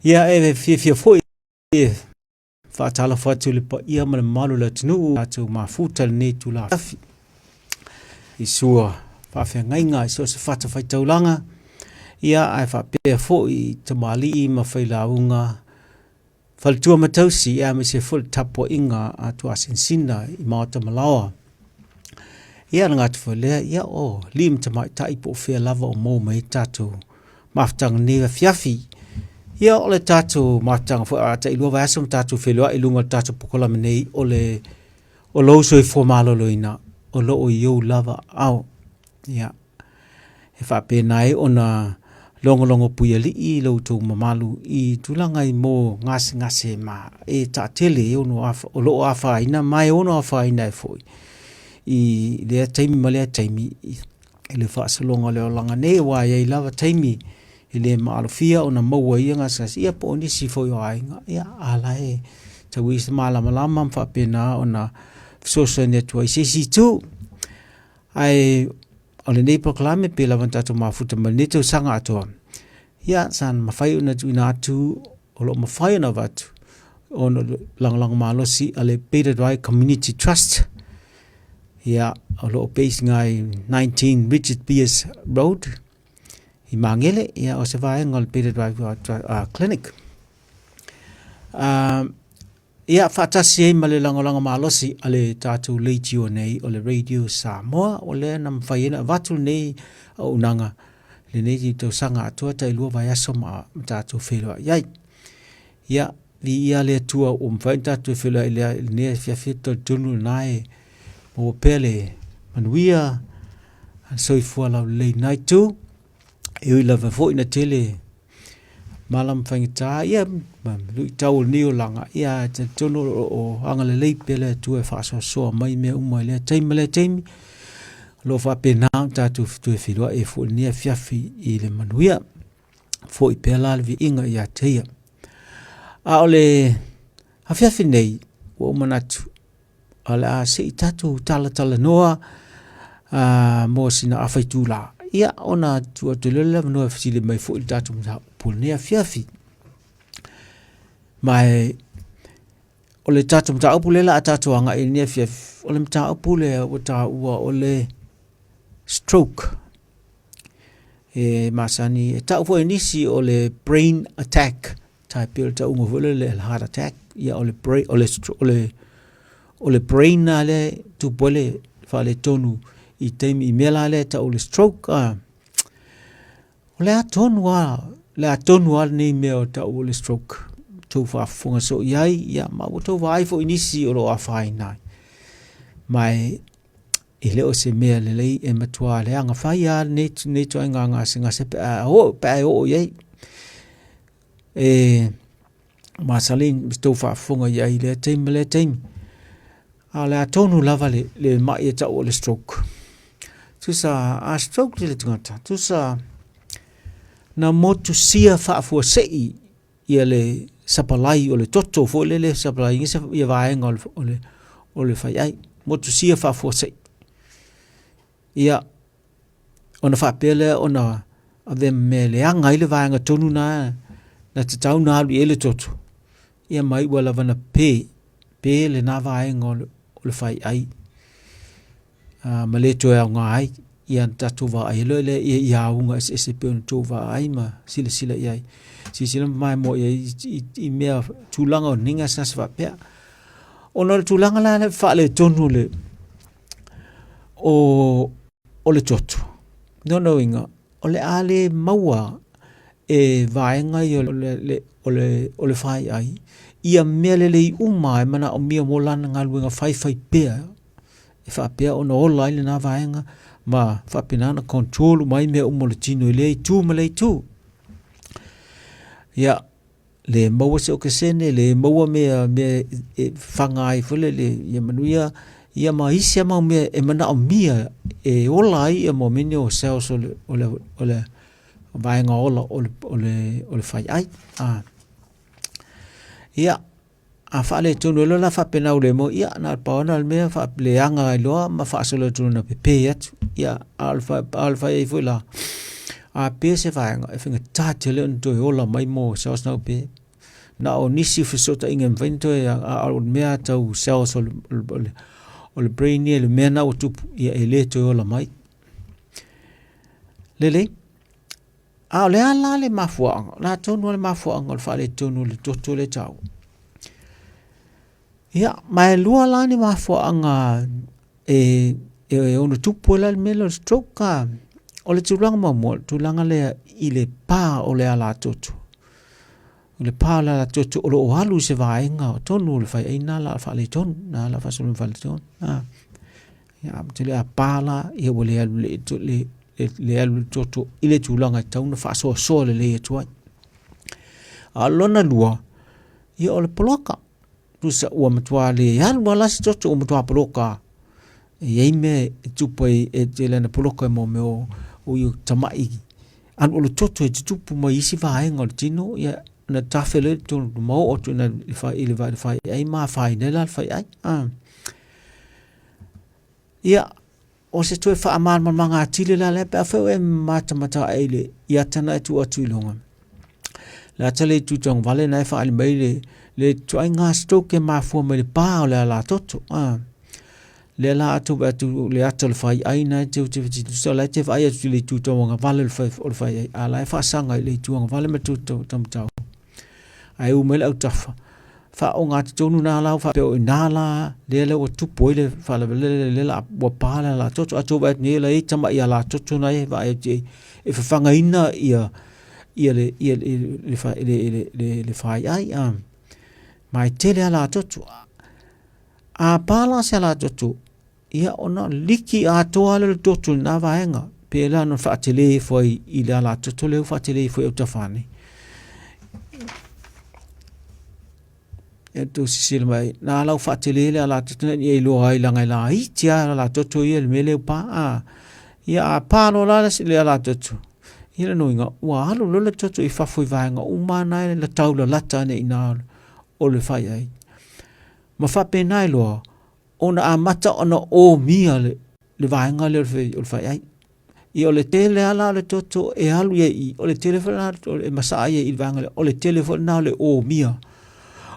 Ia, e fiafia foi e faatalofa atu i le paia ma le mamalu o le atunuu tatou mafuta i lenei itula afiafi i sua faafeagaiga i so o se fatafaitaulaga, ia ae faapea foi i tamalii ma failauga faletua ma tausi, ia aemaise foi le tapuaiga a Tuasinsina i Maota Malaoa. Ia na gata foi lea, ia o alii ma tamaitai po o fea lava o maua mai ai tatou mafutaga nei afiafi. Ia o le tatou mafutaga foi a tailua vaiaso ma tatou feiloai i luga o le tatou polokalame nei o le o lou soifua maloloina o lo o i ou lava ao. Ia e faapena ai ona logologo puialii lo outou mamalu i tulaga i mo gasegase ma e taatele e ono afa, o lo o afaina ma e ono afaina ai foi i lea taimi ma lea taimi i le faasologa o le olaga nei, aua e i ai lava taimi e le maalofia ona maua ai ia gasegase, ia po o nisi foi o aiga, ia a la e tau i se malamalama ma faapena ona fesoasoani atu ai i se isi itu. Ae o lenei polokalame pei lava ona tatou mafuta mai lenei tausaga atoa, ia sa mafai ona tuuina atu, o lo o mafai ona avatu ona o le lagolago malosi a le Beta Dry Community Trust, ia o lo o base i ina i 19 Richard Beers Road i Magele, ia o se vaega o le Beta Dry Clinic. Ia faatasi ai ma le lagolago malosi a le tatou leitio nei o le Radio Samoa, o lea na mafai ai ona avatu lenei auaunaga i lenei tausaga atoa tailua vaiaso ma tatou feiloai ai. Ia, viia le Atua ua mafai ona tatou feiloai i lenei afiafi, e talitonu lena e maua pea le manuia, soifua laulelei i lena itu. E ui lava foi ina tele mala ma faigata, ia ma luitau o lenei olaga, ia ae talitonu o lo o agalelei pea le Atua e faasoasoa mai mea uma i lea taimi ma lea taimi. O lo o faapena ona tatou toe feiloai ai foi i lenei afiafi i le manuia. Foi pea la le viiga ia te ia. A o le afiafi nei, ua ou manatu, o le a se i tatou talatalanoa mo sina afa itula. Ia, ona tuu atu lea o le avanoa e fesili mai foi i le tatou mataupu i lenei afiafi. Ma e, o le tatou mataupu lea o le a tatou agai i lenei afiafi, o le mataupu lea ua taua o le stroke. E masani, e tau foi e nisi o le brain attack, tai pei o le tauga foi lea o le heart attack, ia o le brain, o le, o le, o le brain lena lea e tupu ai le faaletonu i taimi i mea la lea e tau o le stroke. A. O le a tonu lava, le a tonu lava lenei mea o tau o le stroke. Tou faafofoga soo i ai, ia ma ua tou vaai foi i nisi o lo o afaina ai. Ma e, e le o se mea lelei e matua leaga fai lava lenei, lenei ituaiga gasegase pe a oo, pe a e oo i ai. E masani ma tou faafofoga i ai i lea taimi ma lea taimi. A o le a tonu lava le, le mai e tau o le stroke. Tusa a stroke le tagata, tusa na motusia faafuasei ia le sapalai o le toto foi lele sapalai ia vaega o le, o le, o le faiai. Motusia faafuasei. Ia, ona faapea lea ona avea ma mea e leaga ai le vaega tonu na na tatau ona alu i ai le toto, ia ma iu ai lava ina pe, pe lena vaega o le, o le faiai ma le toe aoga ai. Ia ona tatou vaai ai loa lea i auga eseese pei ona outou vaai ma silasila i ai. Silasila ma maimoa i ai i mea tulaga o lenei gasegase faapea. Ona o le tulaga la lea faaletonu o le, o, o le toto. Lona uiga, o le a le maua e vaega ia o le, o le, o le faiai ia mea lelei uma e manaomia mo lana galuega faifaipea e faapea ona ola ai lena vaega ma faapena ona control uma ai mea uma o le tino i lea itu ma lea itu. Ia, le maua se okesene, le maua mea, mea e faga ai foi lele ia manuia, ia ma isi lava mau mea e manaomia e ola ai ia mea nei o cells o le, o le, o le vaega ola o le, o le, o le faiai. A. Ia, a faaletonu ai loa la faapena ua le maua, ia na o le pau lava lena o le mea faaleaga ai loa ma faasolo atu loa ina pepe atu. Ia, a o le, a o le fai ai foi la, A pe se vaega e faigata tele ona toe ola mai mo cells na pe. Na o nisi fesootaiga e mafai ona toe a o le mea tau cells o le brain ia le mea na ua tupu ia e le toe ola mai. Lelei. A o le a la le mafuaaga? O le a tonu le mafuaaga o le faaletonu o le toto lea e taua? Ia, ma e lua la ni mafuaaga e, e ono tupu ai la le mea lea o le stroke. A. O le tulaga muamua, o le tulaga lea i le pa o le alatoto. O le pa o le alatoto o lo o alu i se vaega o tonu o le faiaina la faaletonu, na la faasolo faaletonu. A. Ia, tele a pa la, ia ua le alu le, le, le alu le toto i le tulaga e tatau ona faasoasoa lelei atu ai. A o lona lua, ia o le poloka. Tusa ua matua le alu lava la se toto ua matua poloka. E i ai mea e tupu ai e tele ana poloka mo mea o, o ia tamai alualu toto e tutupu mai isi vaega o le tino, ia na tafe loa i totonu ma oo atu i le fai, i le faiai ma afaina ai la le faiai. Ah. Ia, o se toe faamalamalamaga atili la lea pe afai o e matamata ae i le i ata na e tuu atu i luga. Le ata le itu tauagavale na e faaali mai le, le ituaiga stroke e mafua mai le pa o le alatoto. Ah. Lea la atu vaai atu le ata o le faiai na e te te te tusa la e te vaai atu i le itu tauagavale o le fai o le faiai a la e faasaga i le itu agavale ma le itu taumatau. Ae u mai le autafa faaaoga totonu na la faapea o i ina la lea la ua tupu ai le faalavelave lea la ua pa le alatoto. A tou vaai atu nei la e i ai tamai alatoto na e vaai atu i ai e fafagaina ia ia le ia le le le le le faiai a ma e tele alatoto. A pa la se alatoto Ia, ona liki atoa lea o le toto i lena vaega, pe la ona faatele ifo ai i le alatoto lea ua faatele ifo i autafa nei. Ia tou silasila mai, na ala ua faatele le alatoto ina ia iloa ai leaga e laiti lava le alatoto ia i le mea lea ua pa. A, ia a pa loa la le alatoto, ia lona uiga ua alu loa le toto i fafo i vaega uma lava na e taulalata ane i ina o le faiai. Ma faapena ai loa ona amata ona omia le, le vaega lea o le faiai. Ia o le tele lava la o le toto e alu i ai i, o le tele foi la e masaa ai i le vaega lea, o le tele foi lena o le omia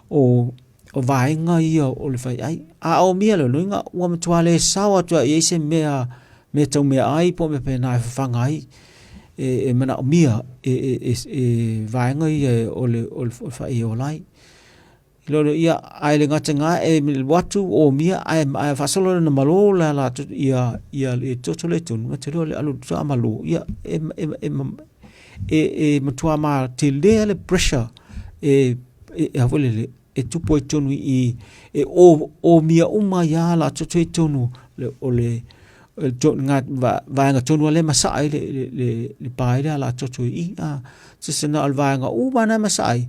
o, o vaega ia o le faiai. A omia lona uiga ua matua le sao atu lava i ai se mea, mea tau meaai po o mea faapena e fafaga ai e, e manaomia e, e, e, e vaega ia o le, o le fai e ola ai. Lolo ia ae le gata ga e alu atu omia ae ae faasolo lena malo le ala atu ia ia le toto le tonu ma te le alu tu malo ia e e e e e matua ma tele le pressure e e a foi lele e tupu ai tonu i e o omia uma ia la toto i tonu le o le ngā vaega tonu a le masaa ai le le le pa ai le ala toto i a se se na o le vaega uma na masaa ai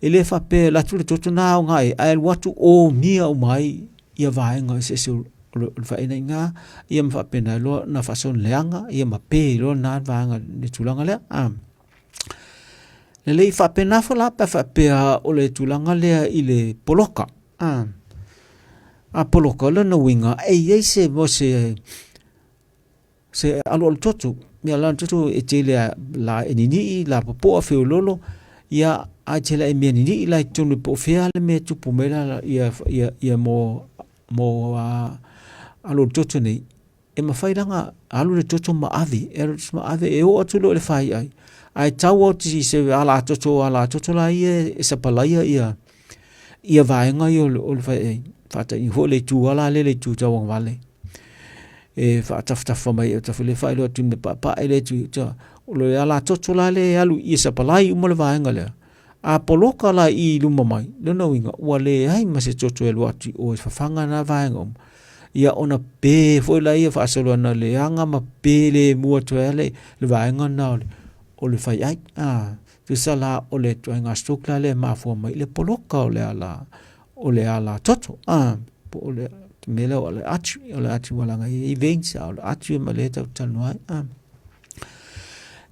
E le faapea e alu atu le toto na aoga ai, ae alu atu omia uma ai ia vaega eseese o le faainaina ia ma faapena ai loa ona faasolo leaga ia ma pe loa lena vaega i le tulaga lea. A. Lelei faapena foi la pe a faapea o le tulaga lea i le poloka. A. A poloka, o lona uiga e i ai se mo se se alualu toto. Ia la toto e tele a la e ninii, la popoa feololo, ia a tele e mea ninii la i totonu po o fea le mea e tupu mai la ia ia ia mo mo a alualu toto nei. E mafai lana alu le toto ma ave, e alu ma ave e oo atu loa i le faiai. Ae tau atu i se alatoto alatoto la ia e sapalaia ia ia vaega ia o le faiai. Faataitaiga foi le itu lava lea le itu tauagavale e faatafatafa mai e tafa le faailoa atu i le paepae le itu o le alatoto la lea e alu i sapalai uma le vaega lea. A poloka la i luma mai, lona uiga ua leai ma se toto e alu atu i o e fafaga na vaega uma. Ia ona pe foi la ia faasolo ana leaga ma pe lemu atu ai le, le vaega lena o le, o le faiai. A, tusa la o le ituaiga stroke la lea e mafua mai i le poloka o le ala, o le ala toto. A, po o le mea lea o le artery, o le artery ua laga i veins, a o le artery ma lea tatou te talanoa ai. A.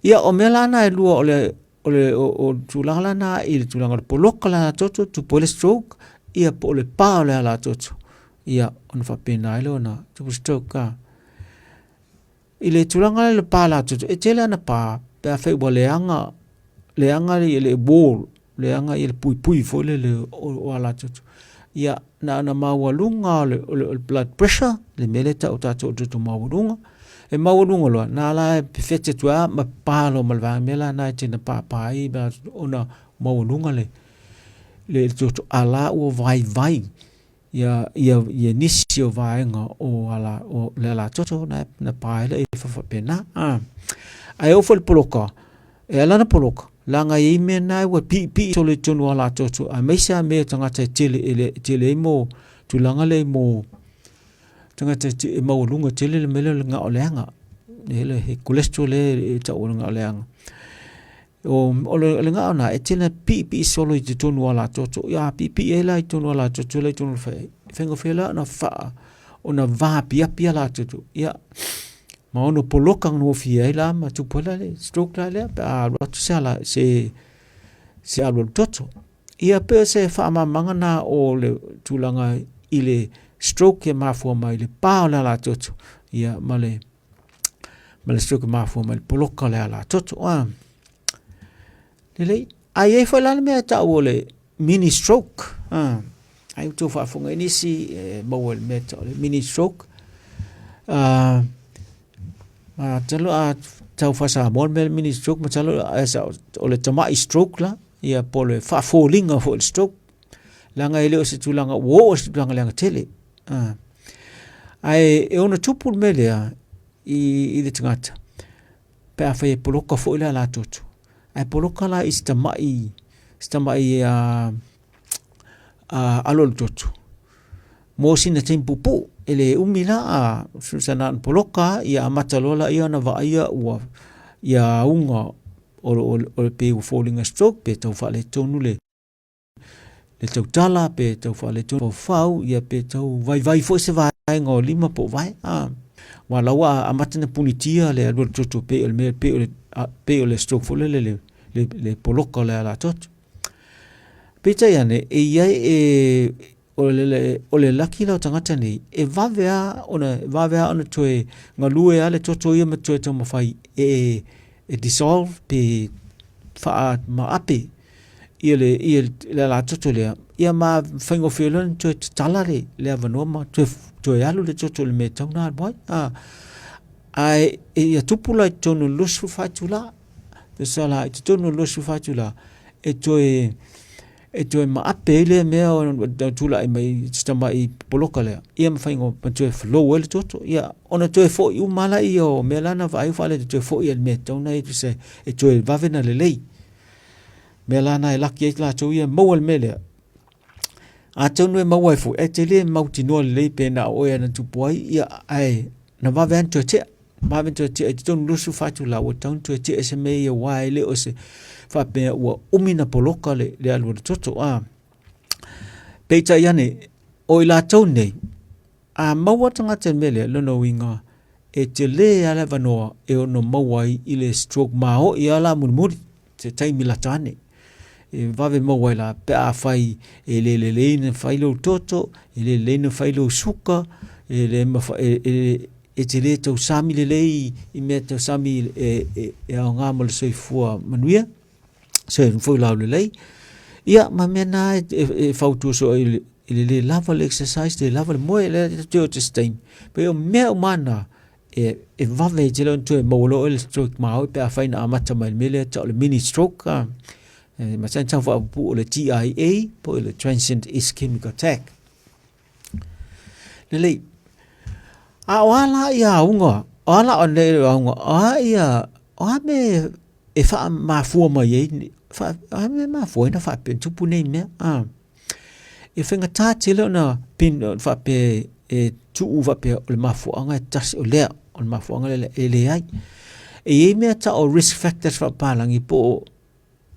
Ia, o mea la na e lua o le o le o, o le tulaga la na i le tulaga o le poloka o le alatoto, tupu ai le stroke, ia po o le pa o le alatoto. Ia, ona faapena ai lea ona tupu stroke. A. I le tulaga lea o le pa alatoto, e tele ana pa. Pe afai ua leaga, leaga le wall, leaga le puipui foi lele o alatoto, ia na ona maualuga o le blood pressure, le mea lea e tau e tatou o le toto maualuga, e maualuga loa, na la e fefete atu ai lava ma pa loa ma le vaega mea la na e tele ina papa ai ona maualuga le toto, a la ua vaivai ia nisi o vaega o le alatoto na pa ai lea faapena. Ae oo foi i le poloka, e ala ona poloka, leaga e i ai mea na ua piipii solo i totonu o alatoto, aemaise lava mea o tagata e tele ai mo tulaga lea mo tagata e maualuga tele le mea lea o le gao leaga, le cholesterol lea e tau o le gao leaga. O le gao lena, e tele ina piipii solo i totonu o alatoto. Ia a piipii ai la i totonu o alatoto la i totonu o le faiai, e faigofie la ona faa, ona vaapiapi alatoto, ia ma ono poloka gofie ai la ma tupu ai la le stroke la lea pe a alu atu se ala, se alualu toto. Ia pei o se faamalamalamaga lena o le tulaga i le stroke e mafua mai i le pa o le alatoto, ia ma le ma le stroke e mafua mai i le poloka o le alatoto. Ah. Lelei. Ae i ai foi la le mea e tau o le mini stroke. Ah. Ai ua outou faafofoga i nisi e maua i le mea e tau o le mini stroke. Ah, masalo a tau faa-Samoa le mea le mini stroke, masalo o le tamai stroke la, ia po o le faafoliga foi o le stroke. Leaga e le o se tulaga ua oo i se tulaga leaga tele. Ah. Ae e ono tupu le mea lea i le tagata pe afai e poloka foi le alatoto. Ae poloka la i se tamai, se tamai alualu toto mo sina taimi puupuu. E le umi la, a tusa na ona poloka lava, ia amata loa lea ona vaaia ua ia auga o le pei ua foliga stroke pe tau faaletonu le tautala pe tau faaletonu faufau, ia pe tau vaivai foi se vaega o lima po o vae. A, aua o la ua amata ona punitia le alualu toto pei o le mea, pei o le stroke foi lele le poloka o le alatoto. Peitai ane, e i ai, e, o le, o le laki la o tagata nei, e vave lava ona, vave lava ona toe galue lava le toto ia ma toe taumafai e, e dissolve pe faamaape ia le, ia le alatoto lea, ia ma faigofie loa ona toe tatala le, le avanoa ma toe, toe alu le toto i le mea e tatau ona alu ai. A, ae ia tupu la i totonu o le 24 itula, tusa la i totonu o le 24 itula, e toe e toe maape ai lea mea o tulai mai si tamai poloka lea, ia ma faiga ma toe flow ai le toto, ia ona toe foi uma lea o mea la na vaai faaletonu toe foi i le mea e tatau ona i ai, tusa e toe vave ona lelei. Mea la na e laki ai latou ia e maua le mea lea. Atonu e maua ai foi, ae te le mautinoa lelei pe na o oe na tupu ai, ia ae na vave lava ona toe tea. Vave ona toe tea i totonu 24 itula ua tatau ona toe tea se mea ia aua e le o se faapea ua umi na poloka le, le alu o le toto. A. Peitai ane, o i latou nei, a maua tagata i le mea lea, lona uiga, e tele lava le avanoa e ono maua ai i le stroke maoi lava la mulimuli, se taimi lata ane. E vave maua ai la pe afai e le lelei ona fai lou toto, e le lelei ona fai lou suka, e le mafai, e, e te le tausami lelei i mea tausami e, e aoga mo le soifua manuia, soifua laulelei. Ia, ma mea na e fautua soo i le, i le le lava le exercise, le lava le moe, le te o te se taimi. Pei o mea uma na, e, e vave ai tele ona toe maua loa oe le stroke maoi pe afai na amata mai le mea lea tau o le mini stroke. A. E masani tau faapuupuu o le TIA po o le Transient Ischemic Attack. Lelei. A o a la ia auga, o a la o le auga, o a ia, o a mea e faamafua mai ai, fa, a mea e mafua ai ona faapea, tupu nei mea. A. E faigata tele ona pin, faapea e tuu faapea o le mafuaaga e tasi o lea, o le mafuaaga lea e leai. E i ai mea tau o risk factors faapapalagi po o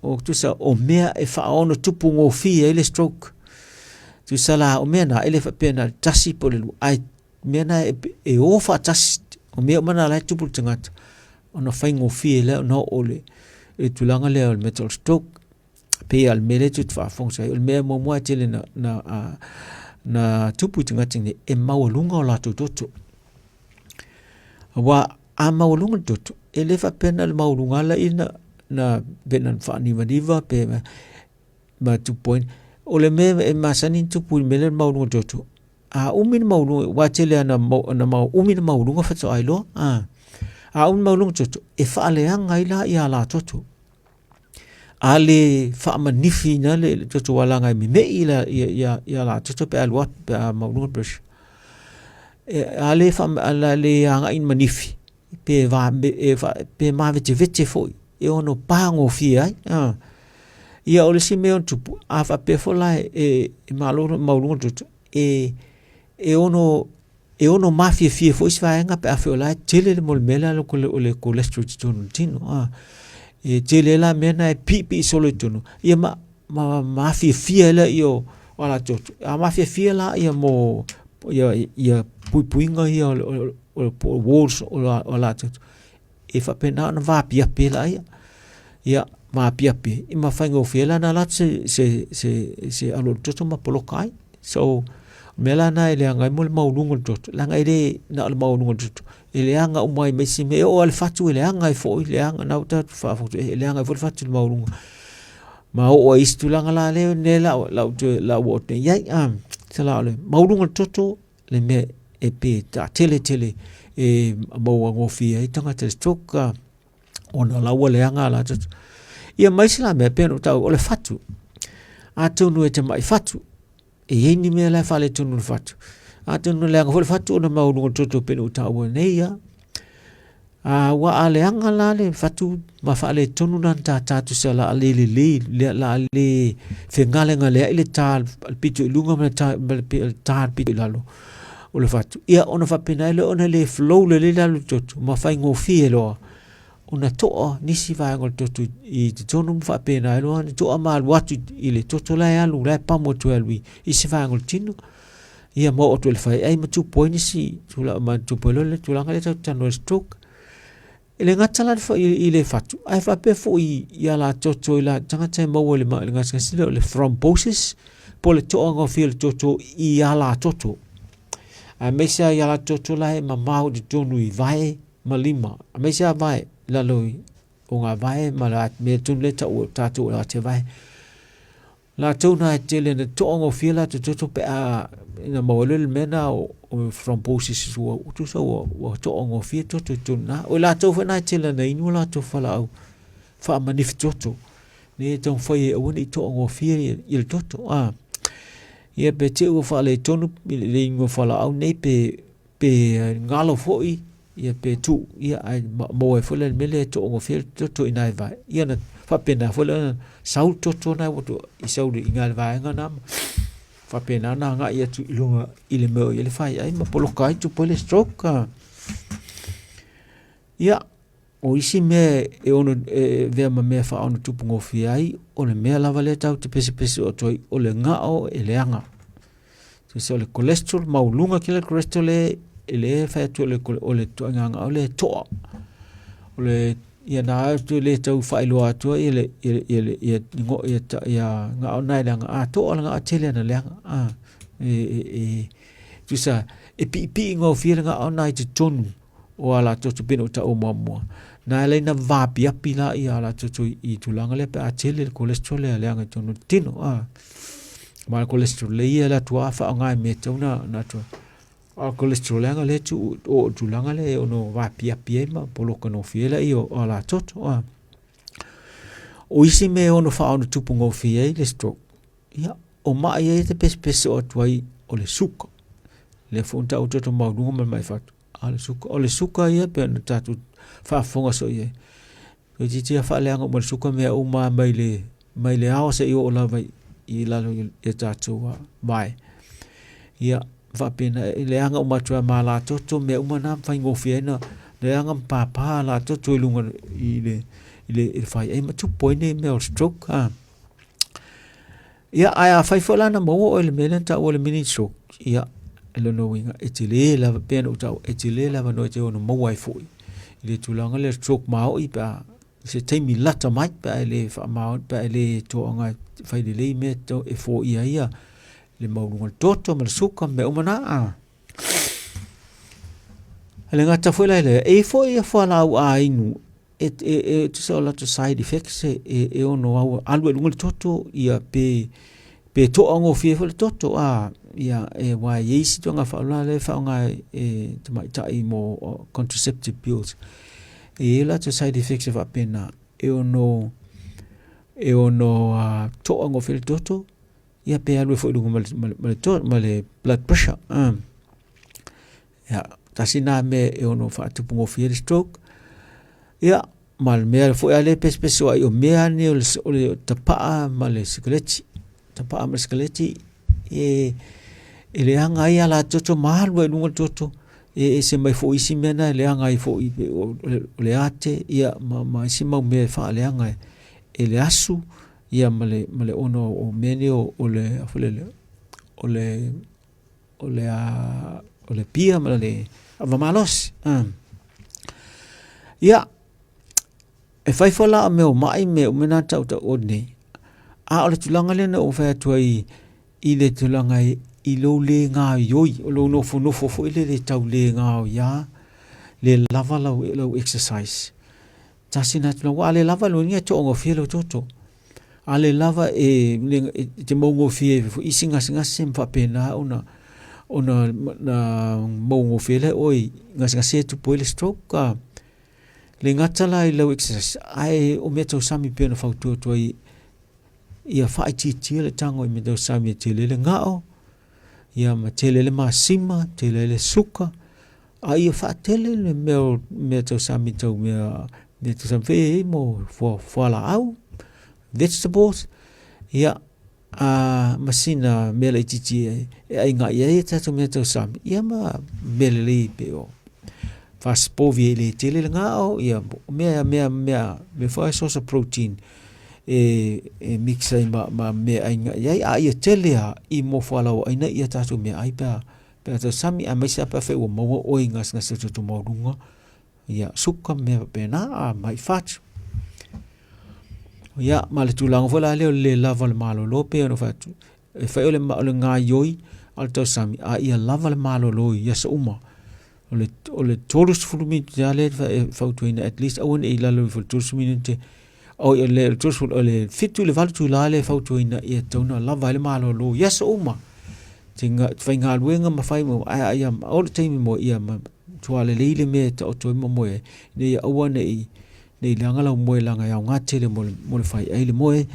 o tusa o mea e faaono tupu gofie ai le stroke. Tusa la o mea na e le faapea na o le tasi po o le lua, ae mea na e o faatasi, o mea uma na la e tupu i le tagata, ona faigofie lea ona oo i le tulaga lea o le mental stroke. Pei lava o le mea lea tou te faafofoga ai, o le mea muamua tele na tupu i tagata nei, e maualuga o latou toto. Aua A maualuga le toto, e le faapea na o le maualuga lava lea na pe na faanivaniva pe ma tupu ai. O le mea e masani ona tupu i le mea lea o le maualuga o le toto, a umi le maualuga, aua e tele lava ina umi le maualuga faatoa iloa. A umi le maualuga o le toto, e faaleaga ai la alatoto. A le faamanifiina le toto aua leaga e memei alatoto pe a alu atu pe a maualuga le pressure. A le agai i le manifi, pe mavetevete foi, e ono pagofie ai. Ia o le isi mea e ono tupu, a faapea foi la e maualuga le toto, e ono mafiafia foi isi vaega pe afai o la e tele le mea lea o le cholesterol i totonu o le tino. E tele ai la mea na e piipii solo i totonu, ia ma mafiafia ai lea o alatoto. A mafiafia la ia mo ia puipuiga ia po o walls o alatoto, e faapena ona vaapiapi ai laia. Ia vaapiapi ma faigofie ai la ona alu atu se alualu toto ma poloka ai. So, o le mea la lena e leaga ai le maualuga o le toto, leaga e le na o le maualuga o le toto, e leaga uma ai ma isi mea. E oo lava i le fatu e leaga ai foi, leaga, lena ua tatou faafofoga atu e leaga ai foi le fatu i le maualuga. Ma oo ai i isi tulaga la lea o le a ou oo atu nei i ai. Tusa la o le maualuga o le toto le mea e pei e taatele tele e maua gofie ai tagata i le stroke ona o la ua leaga a latou. Ia ma isi la mea e pei ona ou taua, o le fatu. Atonu e te mai fatu, e i ai ni mea la e faaletonu i le fatu. Atonu e leaga foi le fatu ona maualuga o le toto e pei ona ou taua nei ia. A ua a leaga la le fatu ma faaletonu lana tātā tusa la a le lelei, la a le fegalegaleai le tā le pito i luga ma le tā le pito i lalo o le fatu. Ia ona faapena ai lea ona le flow lelei le alu o le toto ma faigofie loa ona toa nisi vaega o le toto i totonu ma faapena ai loa ona toa ma alu atu i le toto la e alu, la e pamu atu e alu i isi vaega o le tino. Ia ma oo atu i le faiai ma tupu ai nisi tulaga, ma tupu ai loa le tulaga lea tatou te talanoa i le stroke. E le gata la i le fatu, ae faapea foi i alatoto i la tagata e maua i le gasegase lea o le thrombosis, po o le toagofia o le toto i alatoto. Aemaise lava i alatoto la e mamao i totonu i vae ma lima, aemaise lava vae i lalo o ngā vae ma le mea tonu lea e taua e tatou o le atevae. Latou na e tele na toagofie latou toto pe a ina maua loa le mea na o thrombosis ua tusa ua, ua toagofie toto i totonu na. O latou foi na e tele na inu latou falaau faamanifi toto. Ne e taumafai e aua ne i toagofie ia le toto. A. Ia pe te ua faaletonu i le inu o falaau nei pe pe galo foi ia pe tuu ia ae maua ai foi le mea lea e toagofie le toto i nai vae ia na faapena foi lea sau le toto na ua i sau i nai vaega na faapena na agai atu i luga i le mea o i ai le faiai ma poloka ai tupu ai le stroke. Ia o isi mea e ono e avea ma mea faaono tupu gofie ai o le mea lava lea tatou te pesepese atu ai o le gao e leaga. Tusa o le cholesterol maualuga tele le cholesterol e e le fai atu o le ituaiga gao lea e toa. O le ia na atu le tau faailoa atu ai le ia ia ia ia ia gao na e leaga a toa le gao tele ana leaga a e e e tusa e piipii gofie le gao na i totonu o alatoto pei ona ou taua muamua. Na ala ai ona vaapiapi la ia alatoto i tulaga lea pe a tele le cholesterol lea leaga i totonu o le tino. A. Ma le cholesterol lea ia le atu a faaaoga i mea e tatau ona na atu. A o le cholesterol leaga lea e tuu o le tulaga lea e ono vaapiapi ai ma poloka gofie ai laia o alatoto. A. O isi mea e ono faaono tupu gofie ai le stroke, ia, o mai ia e te pesepese soo atu ai o le suka. Lea foi na taua toto maualuga ma le mai fatu. A o le suka, o le suka ia pei ona tatou faafofoga soo i ai. Toeitiiti lava faaleaga uma e le suka mea uma lava mai le, mai le ao seia oo lava i lalo i a tatou vae. Ia, faapena, e leaga uma atu lava ma alatoto mea uma na ma faigofie ai ona leaga ma papa alatoto i luga i le, i le faiai ma tupu ai nei mea o le stroke. A. Ia, ae afai foi la na maua oe i le mea lea na taua o le mini stroke, ia, o lona uiga, e tele lava, pei ona ou taua, e tele le avanoa e te ono maua ai foi i le tulaga lea o le stroke maoi pe a i se taimi lata mai pe a e le faamaoni, pe a e le toaga e fai lelei mea e foia ai ia le maualuga o le toto ma le suka ma mea uma na. E le gata foi la i lea, e i ai foi ia fualaau ainu e, e, e tusa o latou side effects e, e, e ono au, alu ai i luga le toto, ia pe, pe toagofie foi le toto, a, ia, e aua e i ai isi tulaga faaaoga lea e faaaoga e, e tamaitai mo contraceptive pills. E i ai latou side effects e faapena, e ono, e ono uh, toagofie le toto, ia pe alu ai foi i luga ma le, ma le, ma le, ma le blood pressure. Ia, tasi nā mea e ono faatupu gofie le stroke. Ia, ma le mea foi a lea e pesepese ai, o mea nei o le, o le tapaa ma le sikaleti. Tapaa ma le sikaleti, e, e leaga ai ala toto ma alu ai i luga le toto. E ese mai foi isi mea na e leaga ai foi, o le ate, ia, ma, ma isi mau mea e faaleaga e, e le asu, ia ma le, ma le ono o mea nei o, o le, a foi lele, o le, o le, o le pia ma le ava malosi. Ia, e fai foi la o mea o mai me o mea tau tau o nei. A o le tulaga lea na ou fai atu ai i le tulaga i, i lou le gaoioi, o lou nofonofo foi le le tau le gaoia, le lava lau, lau exercise. Tasi na tulaga, ua a le lava lou e toagofie lou toto. A le lava e, e te maugofie ai foi isi gasegase ma faapena ona ona na maugofie ai lea oe i gasegase e tupu ai le stroke. A le gata la i lau exercise, ae o mea tausami pei ona fautua atu ai ia faaitiitia le tago i mea tausami e tele ai le gao, ia ma tele ai le masima, tele ai le suka, A ia faatele le mea o mea tausami tau mea mea tausami foi e i ai mo fualaau, vegetables, ia a ma sina mea laitiiti e, e aiga i ai a tatou mea tausami, ia ma mea lelei pei o fasipovi e le tele le gao, ia mea mea mea mea foi source of protein e, e mix ai ma, ma mea aiga i ai, a ia tele a i mo fualaau aina ia tatou meaai pe a Pe a tausami aemaise lava pe afai ua maua oe i gasegase o toto maualuga, ia suka ma mea faapena, a mai fatu. Ia, ma le tulaga foi la lea o le le lava o le malolo pei ona fai atu, e fai o le, o le gaioi a le tausami, a ia lava le malolo i aso uma. O le, o le 30 minute lava lea e fautuaina at least aua ne i lalo ifo i le 30 minute o le 30, o le 7 i le 8 itula lea e fautuaina ia tatau ona lava ai le malolo i aso uma. Te faigaluega ma fai mo ae ia o le taimi mo ia matua lelei le mea e taoto ai ma moe ai, ina ia aua ne i ne i leaga lau moe leaga e aoga tele mo le mo le fai ai le moe,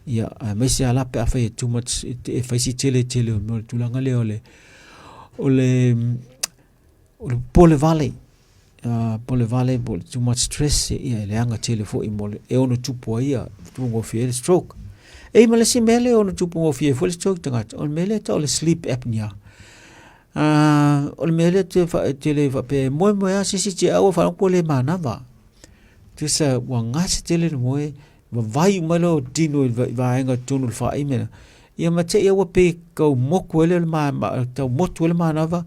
ia aemaise lava la pe afai e too much e fai si tele tele o le tulaga lea o le o le O le popole vale, uh, popole vale po o le too much stress, ia e leaga tele foi mo le, e ono tupu ai ia, tupu gofie ai le stroke. E i ma le isi mea lea e ono tupu gofie ai foi le stroke tagata, o le mea lea e tau o le sleep apnea. Uh, o le mea lea te fa, tele faapea e moemoe lava se isi tiau ua faalogo ua le manava. Tusa ua gase tele le moe, vavai uma lou tino i le vaega totonu o le faaimela. Ia ma te i aua pe kau moku ai lea o le ma, ma, tau motu ai le manava,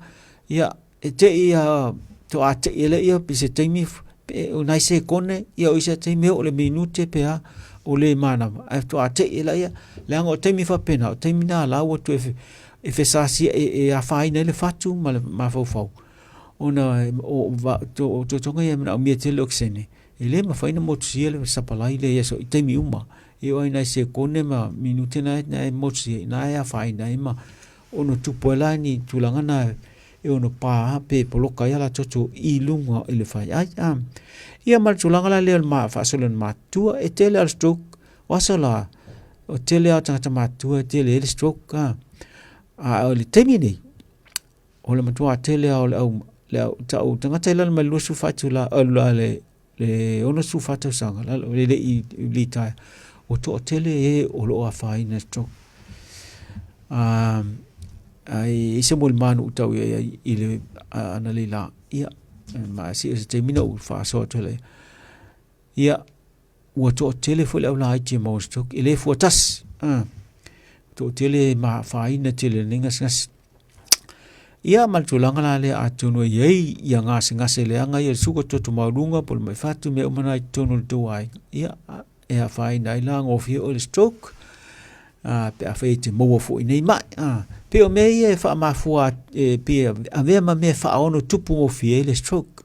Ia, e te i a to a te i ele ia i se taimi pe o nai sekone, ia o isi taimi o le minute pe a o le manawa. Ae to a te i ele ia, leaga o taimi faapena, o taimi na la ua toe e fesasia e, e afaina ai le fatu ma le mafaufau. Ona o, o, o totoga ia e manaomia tele le okesene, e le mafai ona motusia le sapalai lea i aso i taimi uma. E oo ai nai sekone ma minute na e motusia, ina e afaina ai ma Ono tupu ai la ni tulaga na e ono pā pe poloka ai a la toto i lunga i le fai ai. A. Ia ma le tulaga la lea o le ma, faasolo i le matutua, e tele a le stroke, o aso la, o tele a tagata matutua e tele ai le stroke. A. A o le taimi nei, o le matua tele a o le au, le au, tau tagata i lalo mai le 24 itula, le, le 64 tausaga, lalo, le le i litaea, ua toatele e o lo o afaina i stroke. Ai i se molimanu u tau i ai i le ana lei la, ia, ma si o se taimi na u faasoa atu ai. Ia, ua toatele foi le au laiti e maua stroke, e le fua tasi. Toatele ma afaina tele lenei gasegase. Ia ma le tulaga la lea atonu e i ai ia gasegase leaga ia le suka toto maualuga po o le mai fatu mea uma na i totonu o le tou aiga. Ia e afaina ai la gofie oe i le stroke a pe afai e te maua foi nei mai. A pei o mea ia e faamafua e pei e avea ma mea e faaono tupu gofie ai le stroke.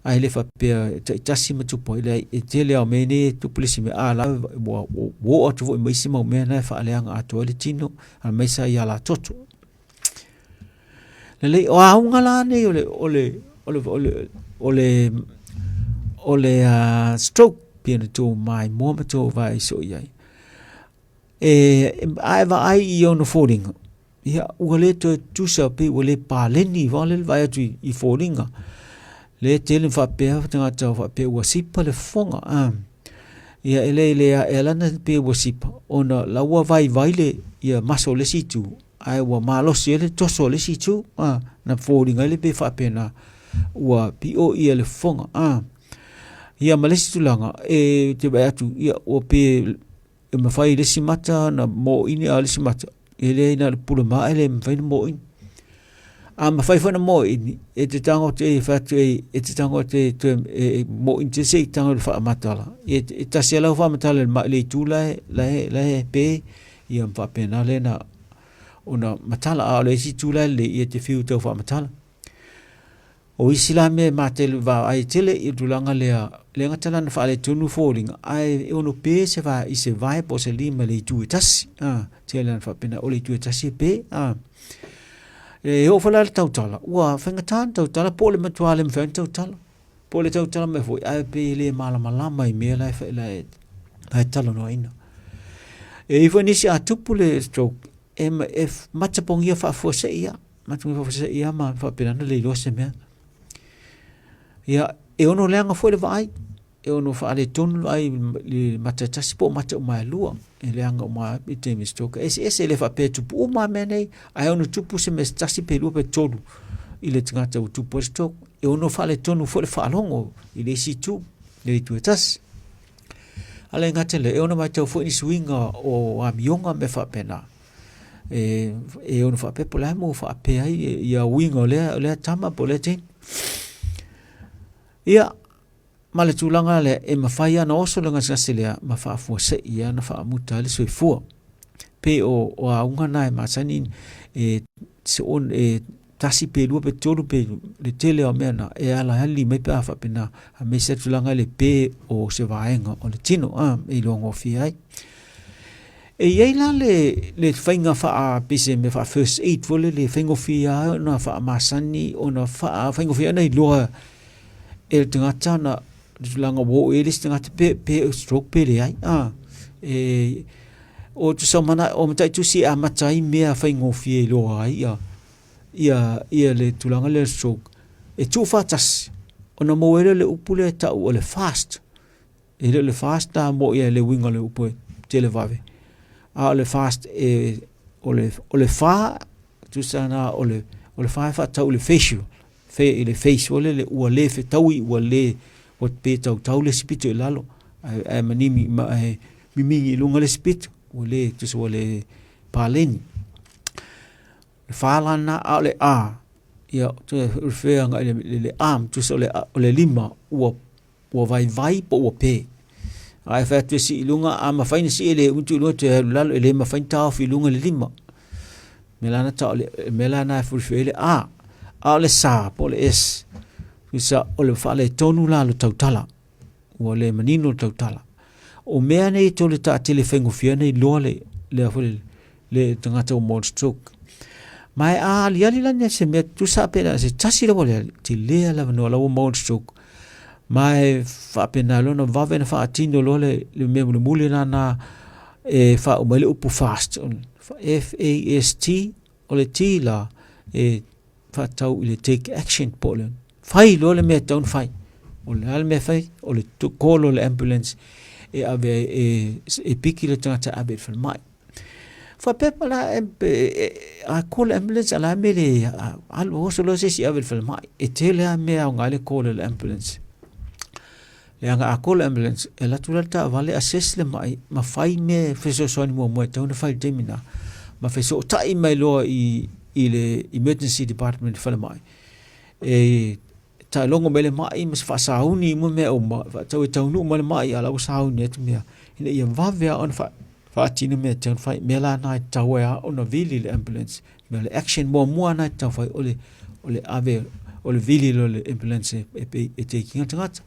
Ae le faapea e taitasi ma tupu ai, leai, e tele lava o mea nei e tupu le isi mea, a la ua oo atu foi ma isi mau mea na e faaleaga atoa ai le tino, aemaise lava i alatoto. Lelei, o auga la nei o le, o le, o le, o le, o le, o le uh, stroke pei ona tou maimoa ma tou vaai soo i ai. E, a e vaai i ona foliga, ia, ua le toe tusa pei ua le paleni vale le vaai atu i, i foliga. Le tele faapea tagata faapea ua sipa le fofoga. Ah. Ia e le le e ala ona pei ua sipa ona la ua vaivai le ia maso o le isi itu ae ua malosi ai le toso o le isi itu a na foliga ai le pei faapena ua piʻo ia le fofoga a. Ia ma le isi tulaga e te vaai atu ia ua pei e mafai i le isi mata ona mōʻini a o le isi mata e leai na o le pule maʻe le mafai ona mōʻini. A mafai foi ona mōʻini e te tago atu e fai atu e te tago atu e toe e mōʻini tele se i tago i le faamatala. E, e tasi lava lau faamatala i le, le itu la e, la e, la e pē ia ma faapena lea na ona matala a o le isi itu la e lelei ia te fiu tau faamatala. O isi la mea e matele vaai tele i le tulaga lea, le gata la na faaletonu foliga, ae e ono pe se va i se vae po o se lima i le itu e tasi. A, tele na faapena o le itu e tasi e pe. A, e oo foi la le tautala, ua faigata ona tautala po o le matua le mafai ona tautala. Po o le tautala mai foi, ae pei e le malamalama i mea la e, la e, la e talanoaina. E i ai foi nisi a tupu le stroke, e, e matapogia faafuasei lava. Matou faafofoga ia ma faapena ona le iloa se mea. Ia, e ono leaga foi le vaai, e ono faaletonu le vaai i le mata e tasi po o mata uma e lua, e leaga uma i taimi stroke. E eseese, e le faapea e tupu uma lava mea nei, ae ono tupu se mea se tasi pe lua pe tolu i le tagata ua tupu ai le stroke. E ono faaletonu foi le faalogo i le isi itu, i le itu e tasi. A le gata i lea, e ono matau foi nisi uiga o amioga ma mea faapena. E, e ono faapea po o le a mo faapea ai ia uiga o lea, o lea tama po o lea teine. Ia, ma le tulaga lea, e mafai lava ona oso le gasegase lea ma faafuasei ia ona faamuta ai le soifua. Pei o, o auga na e masani e, se on, e tasi pe lua pe tolu pe le tele o mea na e ala ali mai pe a faapena aemaise le tulaga i le pe o se vaega o le tino a e iloa gofie ai. E i ai la le, le faiga faa, pei se mea faa first aid foi lele, faigofie lava ona faamasani, ona faa, faigofie ona iloa e le tagata ona le tulaga ua oo i ai le isi tagata pe, pe stroke pe leai. A, e, o tusa o mana, o mataitusi e amata ai mea faigofie iloa ai ia, ia, ia le tulaga lea o le stroke, e tuufaatasi ona maua ai lea o le upu lea e tau o le fast. E le o le fast la mo ia le uiga o le upu e tele vave. A o le fast e o le o le fa tusa na o le o le fa e faatau i le facial fe i le face o le le ua le fetaui ua le ua pe tautau le isi pito i lalo ae ae manimi ma ae mimigi i luga le isi pito ua le tusa ua le paleni. Le fa la na a o le a ia toe refer agai le le, le arm tusa o le o le lima ua ua vaivai po ua pe. A e fai atu e sii i luga, a mafai ona sii e le umi tuu i luga toe alu i lalo, e le mafai ona taofi i luga le lima. Mea la na tau le mea la na e fulifuli ai le A. A o le sa po o le S, tusa o le faaletonu la o le tautala. Ua le manino le tautala. O mea nei e tolu e taatele faigofie ona iloa le lea foi le le tagata ua maua le stroke. Ma e a aliali la se mea tusa pe na se tasi lava le ali, tele lava le avanoa la ua maua le stroke. Ma e faapena loa ona vave ona faatino loa le, le mea mulimuli lena e faauma ai le upu fast, F-A-S-T, o le T la e faatatau i le take action po o le fai loa le mea e tatau ona fai. O le a le mea e fai? O le call o le ambulance e ave ai e, e piki le tagata e ave i le falemai. Faapea pa la e, e, a call le ambulance a la mea le alu oso loa se isi e ave i le falemai. E tele lava mea e aoga ai le call o le ambulance. Leaga a call le ambulance, e alu atu la le taavale assess le mai ma fai mea e fesoasoani muamua e tatau ona fai i le taimi lena, ma fesootai mai loa i, i le emergency department i le falemai e tailogo mai le mai ma se faasauni ma mea uma, faatau e taunuu mai le mai a o la ua sauni atu mea ina ia vave lava ona faatino mea e tatau ona fai. Mea la na e tatau ai lava ona vili le ambulance. Mea o le action muamua lena e tatau fai o le, o le ave o le vili loa o le ambulance e e take ina le tagata.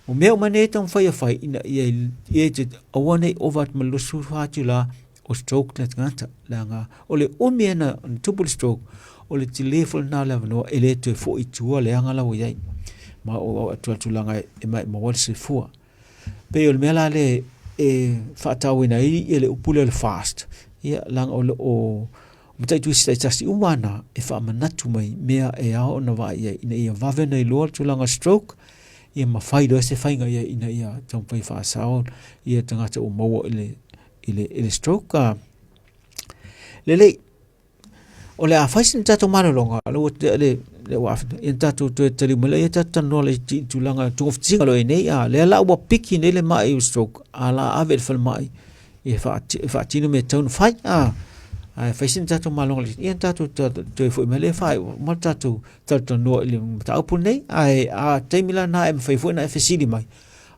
O mea uma nei e taumafai e fai ina ia ia te aua ne i ova atu ma le 24 itula o stroke le tagata leaga o le umi e na tupu le stroke o le tele foi lena o le avanoa e le toe foi i tua le aga la ua i ai ma o atu le tulaga e maumau ai le soifua. Pei o le mea la lea e faatauaina ai le upu lea o le fast, ia leaga o lo o mataitusi taitasi uma lava na e faamanatu mai mea e ao ona vaai i ai ina ia vave ona iloa le tulaga stroke, ia ma fai loa se faiga i ai ina ia taumafai e faasao ia tagata ua maua i le stroke. Lelei, O le a fai sina tatou malologa, o lea ua tea le ua ia tatou toe taliu mai lea, ia tatou talanoa laitiiti i tulaga togafitiga o lo o i ai nei. A lea la ua piki nei le mai o stroke, a la ave i le falemai e faatino mea e tatau ona fai. Ae fai sina tatou malologa laitiiti, ia tatou toe foi mai lea faaiu ma le tatou talatalanoa i le mataupu lenei. Ae a taimi la lena e mafai foi ona e fesili mai,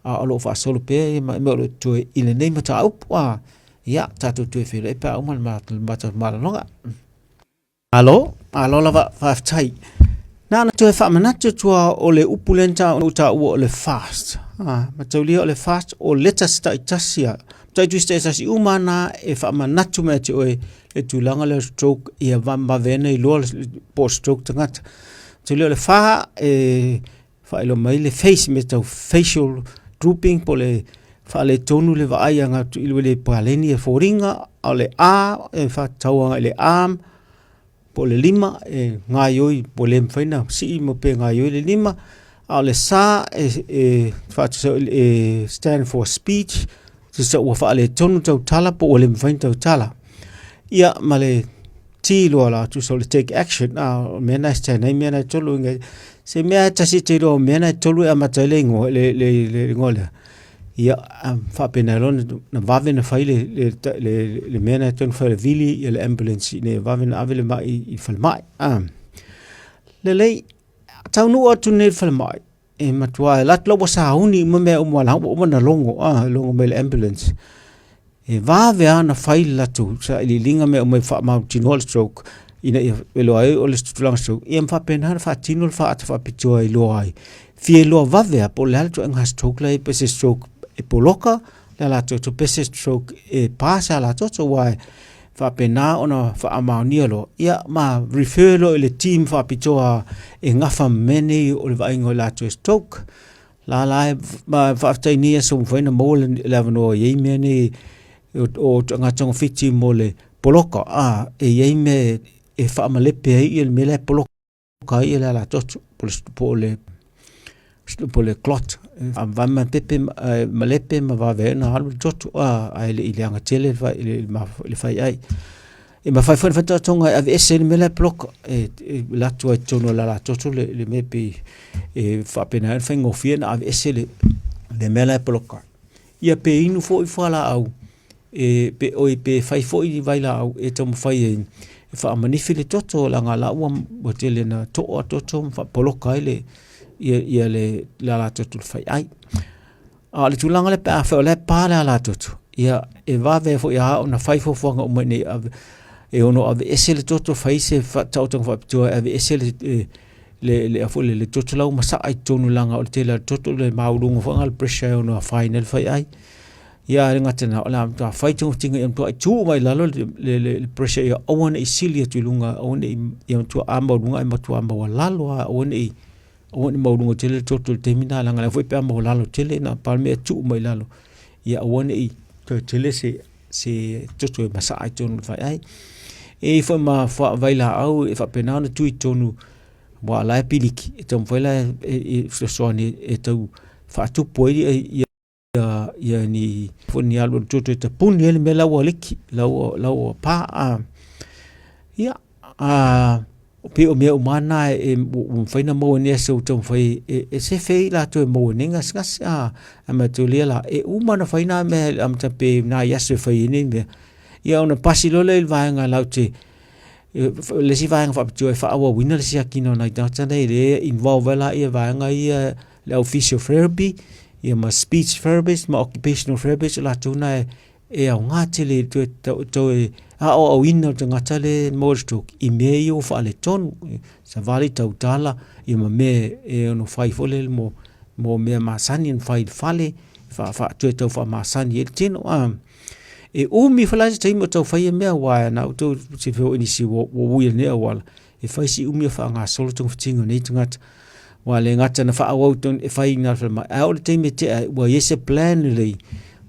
a o lo o faasolo pea mea o lo o totoe i lenei mataupu. Ia, tatou toe feiloai pe a uma le matou malologa. Malo, malo lava, faafetai. Na ona toe faamanatu atu lava o le upu lea na ou taua o le fast. Ah, mataulia o le fast o letters taitasi lava. Taitusi taitasi uma na e faamanatu mai ia te oe le tulaga lea o stroke ia vave ai ona iloa po o stroke tagata. Mataulia o le fa e faailoa mai le face mea tau facial drooping po o le faaletonu le vaai agai atu i le paleni e foliga, a o le A e faatatau agai i le arm po o le lima e gaoioi ua le mafai ona sii ma pe gaoioi le lima, a o le S e faatusa e stand for speech, tusa ua faaletonu tautala po ua le mafai ona tautala. Ia ma le T loa la tusa o le take action, a o mea na e stand ai mea na e tolu, se mea e tasi e te iloa o mea na e tolu e amata ai le igoa le le le igoa lea, ia faapena loa ona vave ona fai le le le le mea na e tatau ona fai o le vili ia le ambulance ina ia vave ona ave le mai i le falemai. Lelei, taunuu atu nei i le falemai, e matua alu atu la ua sauni uma mea uma la ua uma ona logo a logo mai le ambulance e vave lava ona fai le latou sailiiliga mea uma e faamautinoa le stroke ina ia iloa ai o le tulaga stroke ia ma faapena ona faatino le faata faapitoa e iloa ai fia iloa vave lava po o le a le ituaiga stroke la e i ai pe se stroke e poloka le alatoto pe se stroke e pa se alatoto aua e faapena ona faamaonia loa, ia ma refer loa i le team faapitoa e gafa ma mea nei o le vaaiga o i latou e stroke. La la e ma faafetai nei aso ua mafai ona maua le avanoa e i ai mea nei o tagata togafiti mo le poloka, a e i ai mea e faamalepe ai le mea la e poloka ai le alatoto po o le po o le clot vave malepe malepe ma vave ai ona alu le toto ae le i leaga tele le faiai. E mafai foi ona fai taotoga e aveese ai le mea la e poloka e alu atu ai i totonu o le alatoto le mea pei e faapena ai ona faigofie ona aveese le mea la e poloka ai. Ia pe inu foi fualaau e pe oi pe fai foi ni vailaau e taumafai ai e faamanifi le toto leaga la ua ua tele ina toa toto ma faapoloka ai le ia ia le le alatoto i le faiai. A o le tulaga lea pe afai o la e pa le alatoto, ia e vave foi lava ona fai fuafuaga uma ina ia ave e ono aveese le toto, fai se taotoga faapitoa e aveese le le le foi le toto la ua masaa i totonu leaga o le tele o le toto le maualuga foi lena o le pressure e ono afaina ai le faiai. Ia e le gata i lena, o le a matua fai togafitiga ia matuai tuu mai i lalo le pressure ia aua ne i sili atu i luga, aua ne i ia matua a maualuga ae matua maualalo lava, aua ne i maualuga tele le toto i le taimi lena, leaga o lea foi pe a maualalo tele na pau le mea e tuu mai i lalo ia aua ne i toe tele se toto e masaa i totonu o le faiai. E i ai foi ma vailaau e faapena ona tuu i totonu aua o la e piliki, e taumafai la e fesoasoani e tau faatupu ai ia ni foi ni alu toto e tapuni ai le mea la ua liki la ua la ua pa a ia a pei o mea uma na e ua mafai ona maua nei aso ua taumafai e sefe ai latou e maua nei gasegase a ae mataulia la e uma ona fai na mea i le amataga pe nai aso e fai ai nei mea ia ona pasi loa lea i le vaega latou te le isi vaega faapitoa e faaauauina le siakiina o nai tagata nei lea e involve ai la ia vaega ia le au physiotherapy ia ma speech therapist ma occupational therapist o latou na e aoga tele i toe toe aoaoina o le tagata lea e maua i le stroke i mea ia ua faaletonu, savali tautala ia ma mea e ono fai foi lele mo mo mea masani ona fai i le fale, toe tau faamasani ai le tino. E umi foi la se taimi o tau fai ia mea, aua na outou silafia foi i nisi ua ui i lenei auala, e fai si umi o faagasolo togafitiga o nei tagata. Aua e le gata ina faaauau e fai i ina i le falemai, ae oo i le taimi e tea ai, ua i ai se plan lelei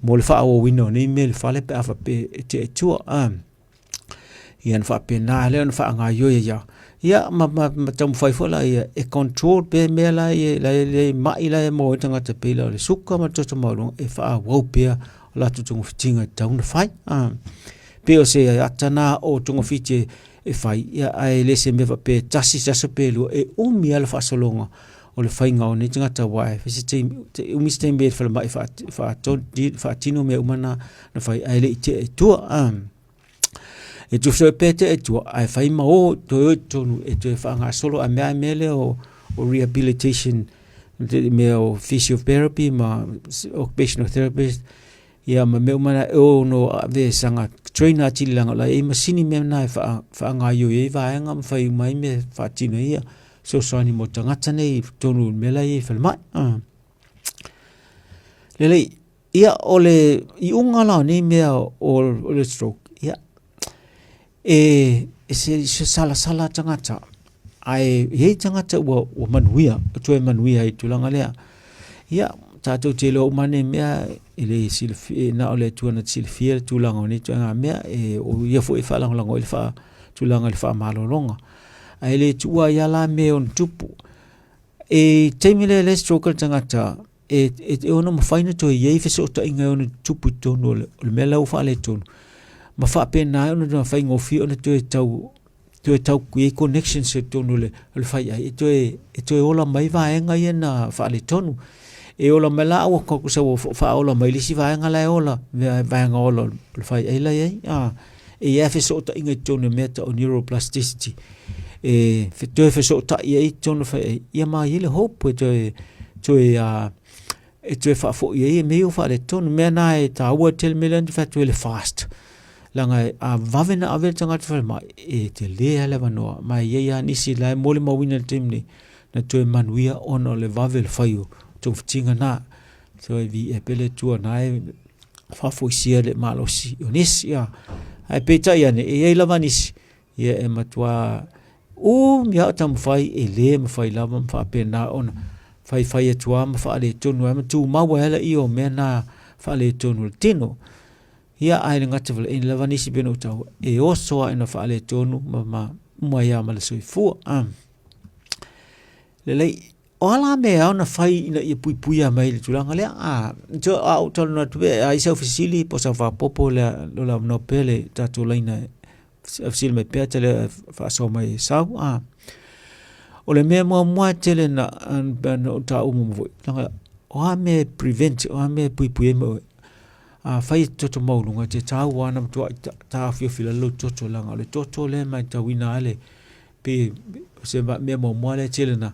mo le faaauauina o nei mea i le fale pe a faapea e tea i tua. Ia ona faapena lea ona faagaoioi ai lava, ia ma taumafai foi laia e control pea mea la e mai la e maua ai le tagata pei la o le suka ma le toto maualuga e faaauau pea o latou togafitiga e tatau ona fai. Pei o se ata lena o togafiti e fai, ia ae le se mea faapea e tasi se aso pe lua, e umi lava le faasologa o le faiga o nei tagata aua e fai si taimi, e umi se taimi e falemai e faatino mea uma na na fai ae le i tea i tua. E tusa ai pea tea i tua ae fai ma o toe o i totonu e toe faagasolo a mea mea lea o rehabilitation mea o physiotherapy ma occupational therapist ia ma mea uma na e ono ave e saga train atili leaga o la e i ai masini mea na e faagaoioi ai vaega ma fai uma ai mea e faatino ai ia fesoasoani mo tagata nei i totonu o le mea la e i ai i falemai. Lelei, ia o le iuga la o nei mea o le stroke, ia e se salasala tagata, ae i ai tagata ua manuia, ua toe manuia i le tulaga lea. Ia, tatou te iloa uma lava nei mea, e le silafia, na o le Atua na te silafia le tulaga o nei ituaiga mea, o ia foi e faalagolago ai le tulaga i le faamalologa. Ae le tuua ai lava la mea e ono tupu. I le taimi lea e stroke ai le tagata, e ono mafai ona toe i ai fesootaiga e ono tutupu i totonu o le mea la ua faaletonu, ma faapena ai ona faigofie ona toe tau toe tau i ai connections i totonu o le faiai e toe ola mai vaega ia na faaletonu. E ola mai la ua tusa ua faaola mai le isi vaega la e ola, vaega ola o le faiai la e i ai. E i ai fesootaiga i totonu o mea tau o neuroplasticity e toe fesootai ai i totonu o le faiai, ia ma i ai le hope e toe faafoi ai mea ia ua faaletonu. O le mea lena e taua tele le mea lea na fai atu ai le fast, leaga a vave ona ave le tagata i le falemai, e tele lava le avanoa, ma e i ai lava nisi la e molimauina i le taimi nei, na toe manuia ona o le vave o le fai o togafitiga na. Toe viia pea le Atua o lena e faafoisia le malosi o nisi. Ae peitai ane, e i ai lava nisi ia e matua umi lava o taumafai e le mafai lava ma faapena ona faifai atu lava ma faaletonu ai ma tumau ai lava ia o mea na faaletonu o le tino. Ia ae le gata foi, e i ai lava nisi pei ona ou taua, e oso lava ina faaletonu ma uma ai lava ma le soifua. Lelei, o a la mea e ao ona fai ina ia puipuia mai i le tulaga lea? A ou talanoa atu pea, a i ai sau fesili po o sau faaopoopo lea o le avanoa pea le tatou laina e fesili mai pea e faasoa mai e sau. O le mea muamua tele na ou taua muamua foi, leaga o a mea e prevent, o a mea e puipui ai oe? Afai e te toto maualuga, e tatau lava ona matuai taofiofi i lalo lou toto, leaga o le toto lea e matauina lava le pei o se mea muamua lea tele na